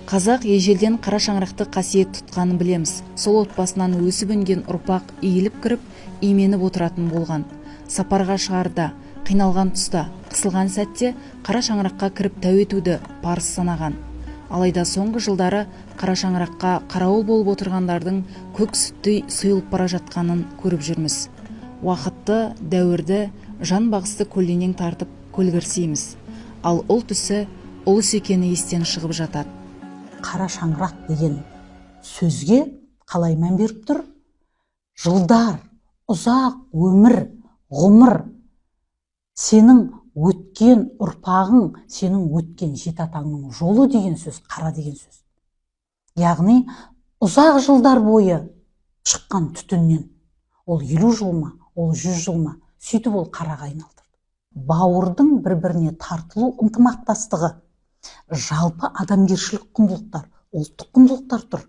Қазақ ежелден қара шаңырақты қасиет тұтқанын білеміз. Сол отбасынан өсіп өнген ұрпақ иіліп кіріп, именіп отыратын болған. Сапарға шығарда, қиналған тұста, қысылған сәтте қара шаңыраққа кіріп тәу етуді парыз санаған. Алайда соңғы жылдары қара шаңыраққа қарауыл болып отырғандардың көк сүттей сұйылып бара жатқанын көріп жүрміз. Уақытты, дәуірді, жан бағысты көлденең тартып көлгірсейміз. Ал ұлт ісі ұлыс екені естен шығып жатады. Қара шаңырақ деген сөзге қалай мән беріп тұр? Жылдар, ұзақ өмір, ғұмыр, сенің өткен ұрпағың, сенің өткен жеті атаңның жолы деген сөз, қара деген сөз. Яғни ұзақ жылдар бойы шыққан түтіннен, ол 50 жыл ма, ол 100 жыл ма, сөйтіп ол қараға айналдырды. Бауырдың бір-біріне тартылу ынтымақтастығы, жалпы адамгершілік құндылықтар, ұлттық құндылықтар тұр.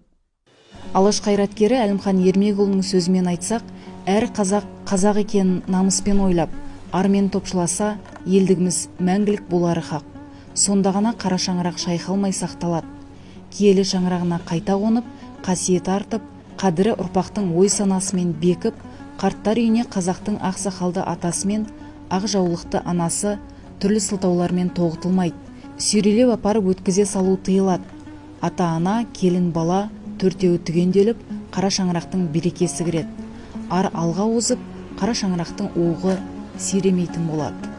Алаш қайраткері Әлімхан Ермекұлының сөзімен айтсақ, әр қазақ қазақ екенін намыспен ойлап, армен топшыласа, елдігіміз мәңгілік болары хақ. Сонда ғана қара шаңырақ шайқалмай сақталады. Киелі шаңырағына қайта қонып, қасиеті артып, қадірі ұрпақтың ой санасымен бекіп, қарттар үйіне қазақтың ақсақалды атасы мен ақ жаулықты анасы түрлі сылтаулармен тоғытылмайды. Сүйрелеп апарып өткізе салу тыйылады. Ата-ана, келін бала төртеуі түгенделіп, қара шаңырақтың берекесі кіреді. Ар алға озып, қара шаңырақтың уығы сиремейтін болады.